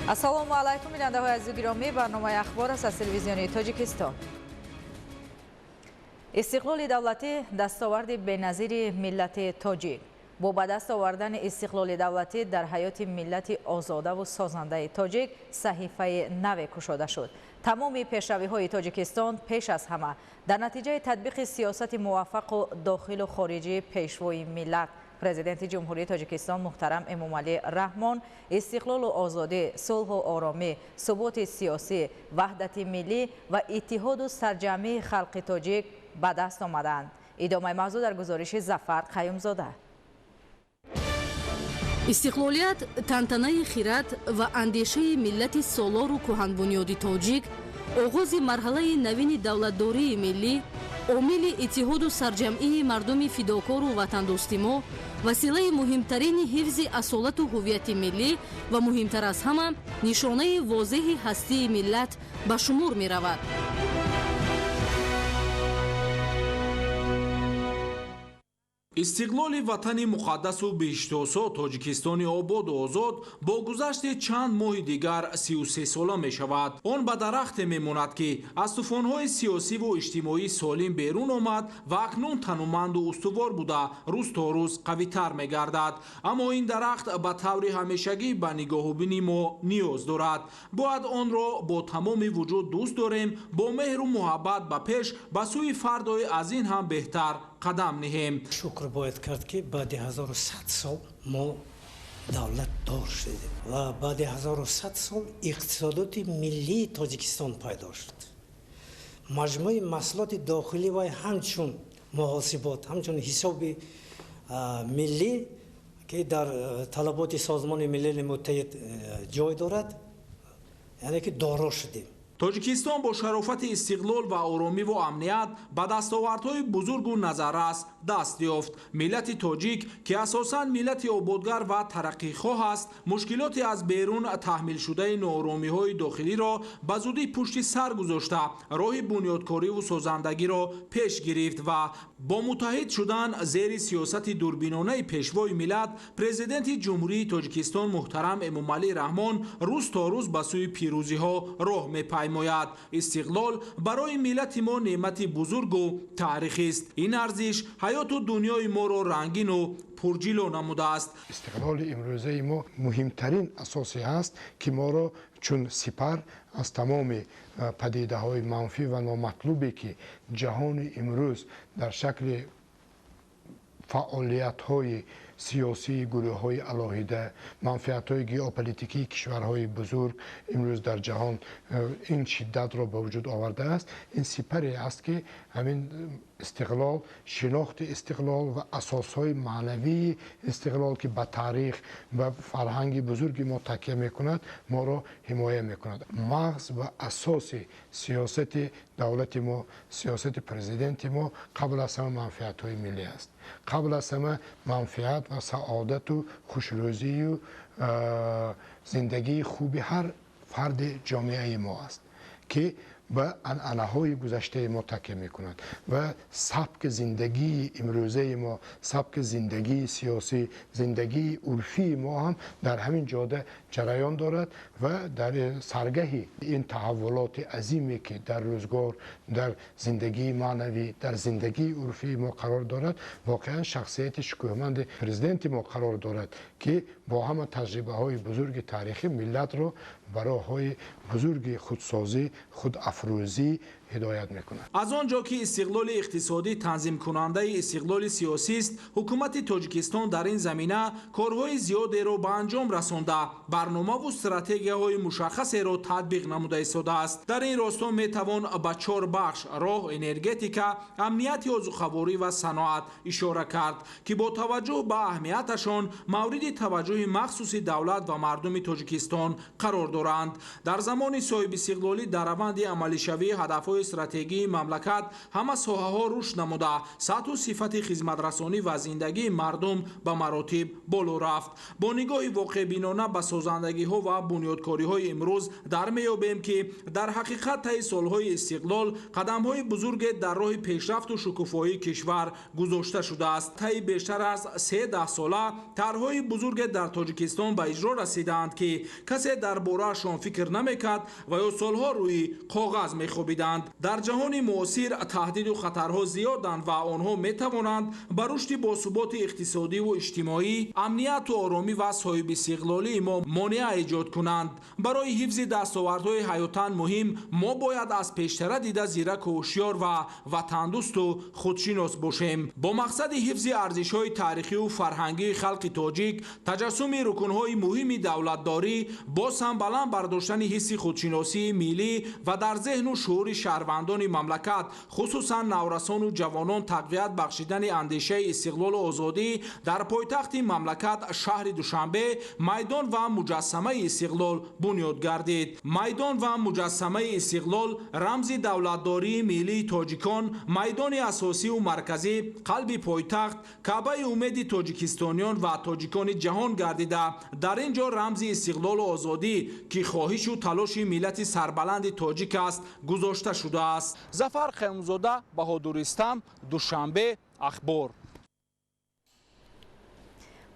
Ассалому алайкум, бинандаҳои азизу гиромӣ. Барномаи «Ахбор» аст аз Телевизиони Тоҷикистон. Истиқлоли давлатӣ — дастоварди беназири миллати тоҷик. Бо ба даст овардани истиқлоли давлатӣ дар ҳаёти миллати озодаву созандаи тоҷик саҳифаи наве кушода шуд. Тамоми пешравиҳои Тоҷикистон пеш аз ҳама дар натиҷаи татбиқи сиёсати муваффақу дохилу хориҷии Пешвои миллат, Президенти Ҷумҳурии Тоҷикистон муҳтарам Эмомалӣ Раҳмон, истиқлолу озодӣ, сулҳу оромӣ, суботи сиёсӣ, ваҳдати миллӣ ва иттиҳоду сарҷамъии халқи тоҷик ба даст омаданд. Идомаи мавзӯъ дар гузориши Зафар Қаюмзода. Истиқлолият тантанаи хират ва андешаи миллати солору кӯҳанбунёди тоҷик, оғози марҳалаи навини давлатдории миллӣ, омили иттиҳоду сарҷамъии мардуми фидокору ватандӯсти мо, василаи муҳимтарини ҳифзи асолату ҳуввияти миллӣ ва муҳимтар аз ҳама, нишонаи возеҳи ҳастии миллат ба шумор меравад. Истиқлоли ватани муқаддасу биҳиштосо, Тоҷикистони ободу озод, бо гузашти чанд моҳи дигар 33сола мешавад. Он ба дарахте мемонад, ки аз тӯфонҳои сиёсиву иҷтимоӣ солим берун омад ва акнун тануманду устувор буда, рӯз то рӯз қавитар мегардад. Аммо ин дарахт ба таври ҳамешагӣ ба нигоҳубини мо ниёз дорад. Бояд онро бо тамоми вуҷуд дӯст дорем, бо меҳру муҳаббат ба пеш, ба сӯи фардои аз ин ҳам беҳтар қадам ниҳем. Шукр бояд кард, ки баъди 1100 сол мо давлатдор шудем ва баъди 1100 сол иқтисодоти миллии Тоҷикистон пайдо шуд. Маҷмӯи маҳсулоти дохилӣ вай ҳамчун муҳосибот, ҳамчун ҳисоби миллӣ, ки дар талаботи Созмони Милали Муттаҳид ҷой дорад, яъне ки доро шудем. Тоҷикистон бо шарофати истиқлол ва оромиву амният ба дастовардҳои бузургу назаррас даст ёфт. Миллати тоҷик, ки асосан миллати ободгар ва тараққихоҳ аст, мушкилоти аз берун таҳмилшудаи нооромиҳои дохилиро ба зудӣ пушти сар гузошта, роҳи бунёдкориву созандагиро пеш гирифт ва бо муттаҳид шудан зери сиёсати дурбинонаи Пешвои миллат, Президенти Ҷумҳурии Тоҷикистон муҳтарам Эмомалӣ Раҳмон, рӯз то рӯз ба сӯи пирӯзиҳо роҳ мепаймояд. Истиқлол барои миллати мо неъмати бузургу таърихист. Ин арзиш ҳаёту дунёи моро рангину пурҷило намудааст. Истиқлоли имрӯзаи мо муҳимтарин асосе аст, ки моро чун сипар аз тамоми падидаҳои манфӣ ва номатлубе, ки ҷаҳони имрӯз дар шакли фаъолиятҳои сиёсии гурӯҳҳои алоҳида, манфиатҳои геополитикии кишварҳои бузург имрӯз дар ҷаҳон ин шиддатро ба вуҷуд овардааст, ин сипаре аст, ки ҳамин истиқлол, шинохти истиқлол ва асосҳои маънавии истиқлол, ки ба таърих ва фарҳанги бузурги мо такя мекунад, моро ҳимоя мекунад. Мағз ва асоси сиёсати давлати мо, сиёсати президенти мо қабл аз ҳама манфиатҳои миллӣ аст, қабл аз ҳама манфиат ва саодату хушрӯзию зиндагии хуби ҳар фарди ҷомеаи мо аст, ки ба анъанаҳои гузаштаи мо такя мекунад ва сабки зиндагии имрӯзаи мо, сабки зиндагии сиёсӣ, зиндагии урфии мо ҳам дар ҳамин ҷода ҷараён дорад. Ва дар саргаҳи ин таҳаввулоти азиме, ки дар рӯзгор, дар зиндагии маънавӣ, дар зиндагии урфии мо қарор дорад, воқеан шахсияти шукӯҳманди президенти мо қарор дорад, ки бо ҳама таҷрибаҳои бузурги таърихӣ миллатро ба роҳҳои бузурги худсозӣ, худафрӯзӣ ҳидоят мекунад. Аз он ҷо ки истиқлоли иқтисодӣ танзимкунандаи истиқлоли сиёсист, ҳукумати Тоҷикистон дар ин замина корҳои зиёдеро ба анҷом расонда, барномаву стратегияҳои мушаххасеро татбиқ намуда истодааст. Дар ин росто метавон ба чор бахш: роҳ, энергетика, амнияти озуқаворӣ ва саноат ишора кард, ки бо таваҷҷӯҳ ба аҳамияташон мавриди таваҷҷӯҳи махсуси давлат ва мардуми Тоҷикистон қарор доранд. Дар замони соҳибистиқлолӣ дар раванди амалишавии ҳадафҳои ҳадафҳои стратегии мамлакат ҳама соҳаҳо рушд намуда, сатҳу сифати хизматрасонӣ ва зиндагии мардум ба маротиб боло рафт. Бо нигоҳи воқеъбинона ба созандагиҳо ва бунёдкориҳои имрӯз дар меёбем, ки дар ҳақиқат таи солҳои истиқлол қадамҳои бузурге дар роҳи пешрафту шукуфоии кишвар гузошта шудааст. Таи бештар аз се даҳсола тарҳҳои бузурге дар Тоҷикистон ба иҷро расидаанд, ки касе дар бораашон фикр намекард ва ё солҳо рӯи коғаз мехобиданд. Дар ҷаҳони муосир таҳдиду хатарҳо зиёданд ва онҳо метавонанд ба рушди босуботи иқтисодиву иҷтимоӣ, амнияту оромӣ ва соҳибистиқлолии мо монеа эҷод кунанд. Барои ҳифзи дастовардҳои ҳаётан муҳим мо бояд аз пештара дида зираку ҳушёр ва ватандӯсту худшинос бошем. Бо мақсади ҳифзи арзишҳои таърихию фарҳангии халқи тоҷик, таҷассуми рукунҳои муҳими давлатдорӣ, боз ҳам баланд бардоштани ҳисси худшиносии миллӣ ва дар зеҳну шуури шаҳрвандони мамлакат, хусусан наврасону ҷавонон, тақвият бахшидани андешаи истиқлолу озодӣ, дар пойтахти мамлакат шаҳри Душанбе майдон ва муҷассамаи истиқлол бунёд гардид. Майдон ва муҷассамаи истиқлол рамзи давлатдории миллии тоҷикон, майдони асосиву марказӣ, қалби пойтахт, каъбаи умеди тоҷикистониён ва тоҷикони ҷаҳон гардида, дар ин ҷо рамзи истиқлолу озодӣ, ки хоҳишу талоши миллати сарбаланди тоҷик аст, гузошта шудааст. Зафар Қайумзода, Баҳодур Истам, Душанбе, Ахбор.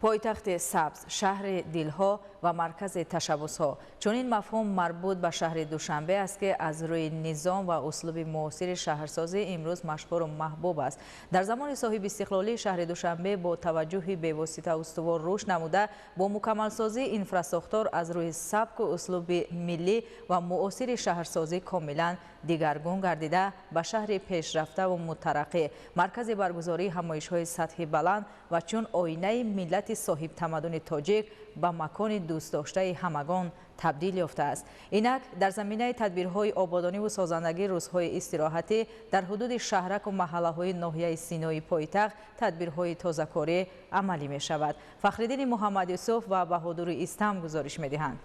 Пойтахти сабз, шаҳри дилҳо ва маркази ташаббусҳо. Чунин мафҳум марбут ба шаҳри Душанбе аст, ки аз рӯи низом ва услуби муосири шаҳрсозӣ имрӯз машҳуру маҳбуб аст. Дар замони соҳибистиқлолӣ шаҳри Душанбе бо таваҷҷӯҳи бевосита устувор рушд намуда, бо мукаммалсозии инфрасохтор аз рӯи сабку услуби миллӣ ва муосири шаҳрсозӣ комилан дигаргун гардида, ба шаҳри пешрафтаву мутараққӣ, маркази баргузории ҳамоишҳои сатҳи баланд ва чун оинаи миллати соҳибтамаддуни тоҷик ба макони дӯстдоштаи ҳамагон табдил ёфтааст. Инак дар заминаи тадбирҳои ободониву созандагӣ рӯзҳои истироҳатӣ дар ҳудуди шаҳраку маҳаллаҳои ноҳияи Синои пойтахт тадбирҳои тозакорӣ амалӣ мешавад. Фахриддини Муҳаммадюсуф ва Баҳодури Истам гузориш медиҳанд.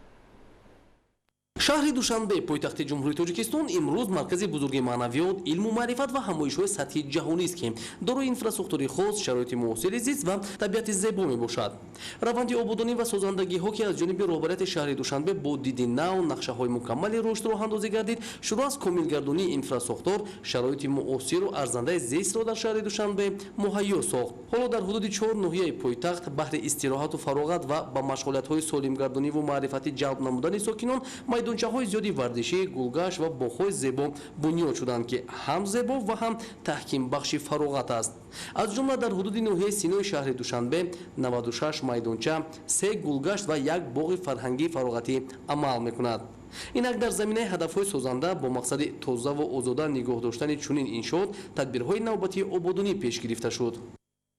Шаҳри Душанбе, пойтахти Ҷумҳурии Тоҷикистон, имрӯз маркази бузурги маънавиёт, илму маърифат ва ҳамоишҳои сатҳи ҷаҳонист, ки дорои инфрасохтори хос, шароити муосири зист ва табиати зебо мебошад. Раванди ободонӣ ва созандагиҳо, ки аз ҷониби роҳбарияти шаҳри Душанбе бо диди нав нақшаҳои мукаммали рушд роҳандозӣ гардид, шурӯъ аз комилгардонии инфрасохтор шароити муосиру арзандаи зистро дар шаҳри Душанбе муҳайё сохт. Ҳоло дар ҳудуди чор ноҳияи пойтахт баҳри истироҳату фароғат ва ба машғулиятҳои солимгардониву маърифатӣ ҷалб намудани сокинон майдончаҳои зиёди варзишӣ, гулгашт ва боғҳои зебо бунёд шуданд, ки ҳам зебо ва ҳам таҳкимбахши фароғат аст. Аз ҷумла дар ҳудуди ноҳияи Синои шаҳри Душанбе 96 майдонча, 3 гулгашт ва як боғи фарҳангии фароғатӣ амал мекунад. Инак дар заминаи ҳадафҳои созанда бо мақсади тозаву озода нигоҳ доштани чунин иншоот тадбирҳои навбатии ободонӣ пеш гирифта шуд.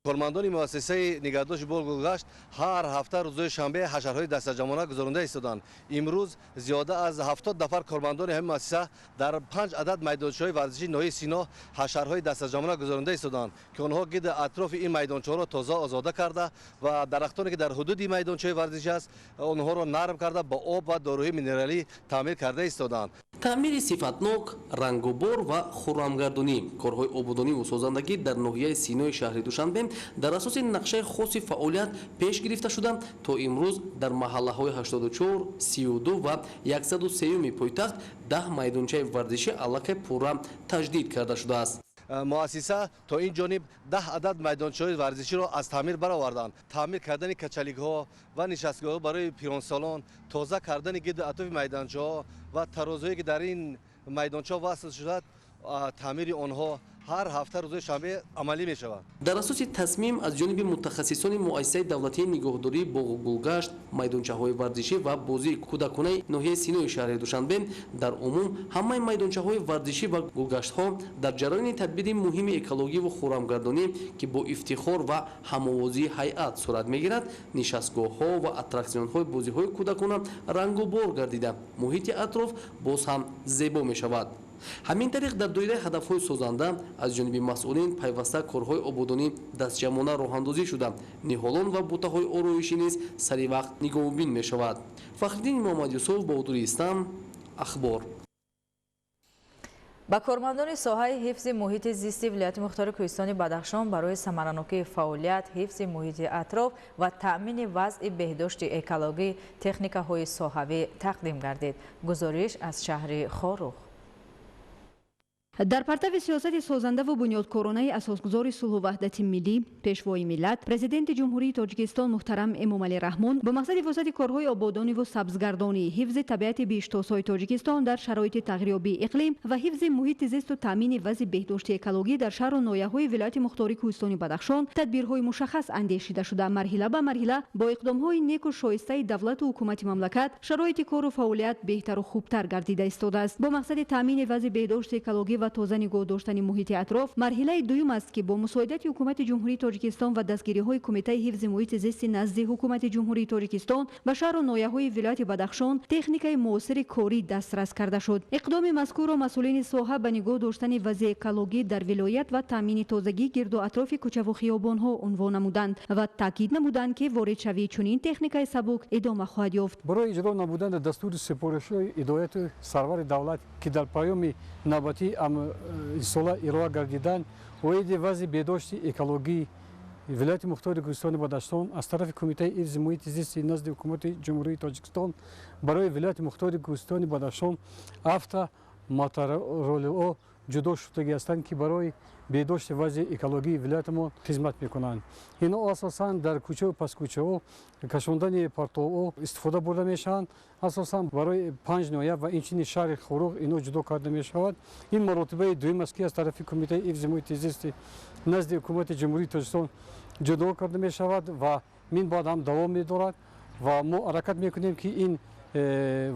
Кормандони муассисаи нигаҳдошти боғ гулгашт ҳар ҳафта рӯзҳои шанбе ҳашарҳои дастаҷамъона гузаронда истоданд. Имрӯз зиёда аз 70 нафар кормандони ҳамин муассиса дар 5 адад майдончаҳои варзишии ноҳияи Сино ҳашарҳои дастаҷамъона гузаронда истоданд, ки онҳо гирди атрофи ин майдончаҳоро тоза озода карда ва дарахтоне ки дар ҳудуди майдончаҳои варзишӣ аст, онҳоро нарм карда, ба об ва доруҳои минералӣ таъмир карда истоданд. Таъмири сифатнок, рангубор ва хуррамгардонӣ, корҳои ободониву созандагӣ дар ноҳияи Синои шаҳри Душанбе дар асоси нақшаи хоси фаъолият пеш гирифта шуда, то имрӯз дар маҳаллаҳои 84, 32 ва 103 пойтахт 10 майдончаи варзишӣ аллакай пурра таҷдид карда шудааст. Муассиса то ин ҷониб 10 адад майдончаҳои варзиширо аз таъмир бароварданд. Таъмир кардани качаликҳо ва нишастгоҳҳо барои пиронсолон, тоза кардани гирду атрофи майдончаҳо ва тарозҳое ки дар ин майдончаҳо васл шудад, таъмири онҳо ҳар ҳафта рӯзҳои шанбе амалӣ мешавад. Дар асоси тасмим аз ҷониби мутахассисони муассисаи давлатии нигоҳдории боғу гулгашт, майдончаҳои варзишӣ ва бозии кӯдаконаи ноҳияи Синои шаҳри Душанбе дар умум ҳамаи майдончаҳои варзишӣ ва гулгаштҳо дар ҷараёни тадбири муҳими экологиву хуррамгардонӣ, ки бо ифтихор ва ҳамовозии ҳайат сурат мегирад, нишастгоҳҳо ва аттраксионҳои бозиҳои кӯдакона рангубор гардида, муҳити атроф боз ҳам зебо мешавад. Ҳамин тариқ дар доираи ҳадафҳои созанда аз ҷониби масъулин пайваста корҳои ободонӣ дастҷамъона роҳандозӣ шуда, ниҳолон ва бутаҳои ороишӣ низ сари вақт нигоҳубин мешавад. Фахриддини Муҳаммадюсуф, Баҳодури Истам, Ахбор. Ба кормандони соҳаи ҳифзи муҳити зисти вилояти мухтори Кӯҳистони Бадахшон барои самаранокии фаъолият, ҳифзи муҳити атроф ва таъмини вазъи беҳдошти экологӣ техникаҳои соҳавӣ тақдим гардид. Гузориш аз шаҳри Хоруғ. Дар партави сиёсати созандаву бунёдкоронаи асосгузори сулҳу ваҳдати миллӣ, пешвои миллат, президенти Ҷумҳурии Тоҷикистон муҳтарам Эмомалӣ Раҳмон бо мақсади вусъати корҳои ободониву сабзгардонӣ, ҳифзи табиати биҳиштосои Тоҷикистон дар шароити тағйирёбии иқлим ва ҳифзи муҳити зисту таъмини вазъи беҳдошти экологӣ дар шаҳру ноҳияҳои вилояти мухтори Кӯҳистони Бадахшон тадбирҳои мушаххас андешида шуда, марҳила ба марҳила бо иқдомҳои неку шоистаи давлату ҳукумати мамлакат шароити кору фаъолият беҳтару хубтар гардида истодааст. Бо мақсади таъмини вазъи беҳдошти экологӣ ва тоза нигоҳ доштани муҳити атроф марҳилаи дуюм аст, ки бо мусоидати ҳукумати Ҷумҳурии Тоҷикистон ва дастгириҳои Кумитаи ҳифзи муҳити зисти назди ҳукумати Ҷумҳурии Тоҷикистон ба шаҳру ноҳияҳои вилояти Бадахшон техникаи муосири корӣ дастрас карда шуд. Иқдоми мазкурро масъулини соҳа ба нигоҳ доштани вазъи экологӣ дар вилоят ва таъмини тозагии гирду атрофи кӯчаву хиёбонҳо унвон намуданд ва таъкид намуданд, ки воридшавии чунин техникаи сабук идома хоҳад ёфт. Барои иҷро намудани дастури супоришҳои ҳидояти сарвари давлат, ки дар паёми навбатии сола ироа гардидан оиди вазъи беҳдошти экологии вилояти мухтори Кӯҳистони Бадахшон аз тарафи Кумитаи ҳифзи муҳити зисти назди ҳукумати Ҷумҳурии Тоҷикистон барои вилояти мухтори Кӯҳистони Бадахшон авто мотороллерҳо ҷудо шудагӣ ҳастанд, ки барои беҳдошти вазъи экологии вилояти мо хизмат мекунанд. Инҳо асосан дар кӯчаву паскӯчаҳо кашондани партовҳо истифода бурда мешаванд. Асосан барои 5 ноҳия ва инчунин шаҳри Хоруғ инҳо ҷудо карда мешавад. Ин маротибаи дуюм аст, ки аз тарафи Кумитаи ҳифзи муҳити зисти назди ҳукумати Ҷумҳурии Тоҷикистон ҷудо карда мешавад ва минбаъд ҳам давом медорад ва мо ҳаракат мекунем, ки ин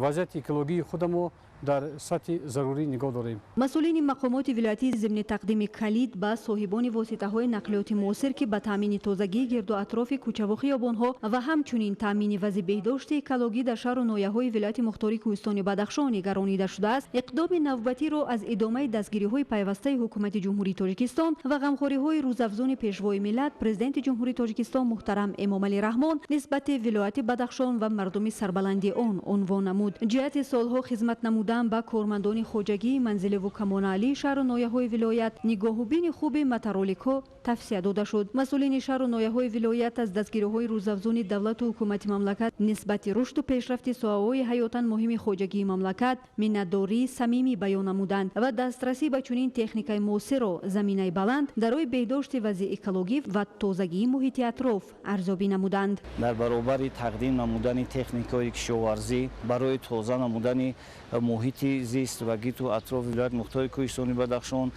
вазъияти экологии худамо дар сатҳи зарурӣ нигоҳ дорем. Масъулини мақомоти вилоятӣ зимни тақдими калид ба соҳибони воситаҳои нақлиёти муосир, ки ба таъмини тозагии гирду атрофи кӯчаву хиёбонҳо ва ҳамчунин таъмини вазъи беҳдошти экологӣ дар шаҳру ноҳияҳои вилояти мухтори Кӯҳистони Бадахшон нигаронида шудааст, иқдоми навбатиро аз идомаи дастгириҳои пайвастаи ҳукумати Ҷумҳурии Тоҷикистон ва ғамхориҳои рӯзафзуни пешвои миллат, президенти Ҷумҳурии Тоҷикистон муҳтарам Эмомалӣ Раҳмон нисбати вилояти Бадахшон ва мардуми сарбаланди он унвон намуд. Ҷиҳати солҳо хизмат намудан ба кормандони хоҷагии манзиливу коммуналии шаҳру ноҳияҳои вилоят нигоҳубини хуби мотороликҳо тавсия дода шуд. Масъулини шаҳру ноҳияҳои вилоят аз дастгириҳои рӯзафзуни давлату ҳукумати мамлакат нисбати рушду пешрафти соҳаҳои ҳаётан муҳими хоҷагии мамлакат миннатдории самимӣ баён намуданд ва дастрасӣ ба чунин техникаи муосирро заминаи баланд дар роҳи беҳдошти вазъи экологӣ ва тозагии муҳити атроф арзёбӣ намуданд. Дар баробари тақдим намудани техникаҳои кишоварзӣ барои тоза намудани муҳити зист ва гирду атрофи вилояти мухтори Кӯҳистони Бадахшон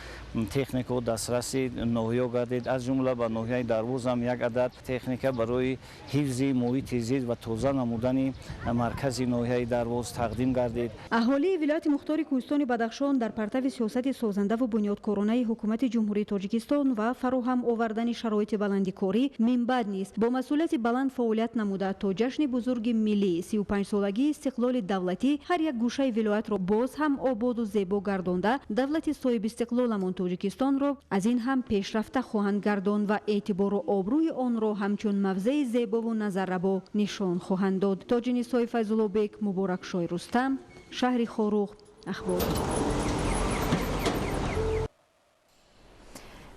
техникаҳо дастраси ноҳияҳо гардид. Аз ҷумла ба ноҳияи Дарвоз ҳам як адад техника барои ҳифзи муҳити зист ва тоза намудани маркази ноҳияи Дарвоз тақдим гардид. Аҳолии вилояти мухтори Кӯҳистони Бадахшон дар партави сиёсати созандаву бунёдкоронаи ҳукумати Ҷумҳурии Тоҷикистон ва фароҳам овардани шароити баланди корӣ минбаъд низ бо масъулияти баланд фаъолият намуда то ҷашни бузурги миллӣ 35-солагии истиқлоли давлатӣ ҳар як гӯшаи вилоятро боз ҳам ободу зебо гардонда, давлати соҳибистиқлоламон Тоҷикистонро аз ин ҳам пешрафта хоҳанд гардонд ва эътибору обрӯи онро ҳамчун мавзеи зебову назаррабо нишон хоҳанд дод. Тоҷинисои Файзуллобек, Муборакшои Рустам, шаҳри Хоруғ, Ахбор.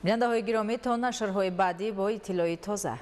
Бинандаҳои гиромӣ, то нашрҳои баъдӣ бо иттилои тоза.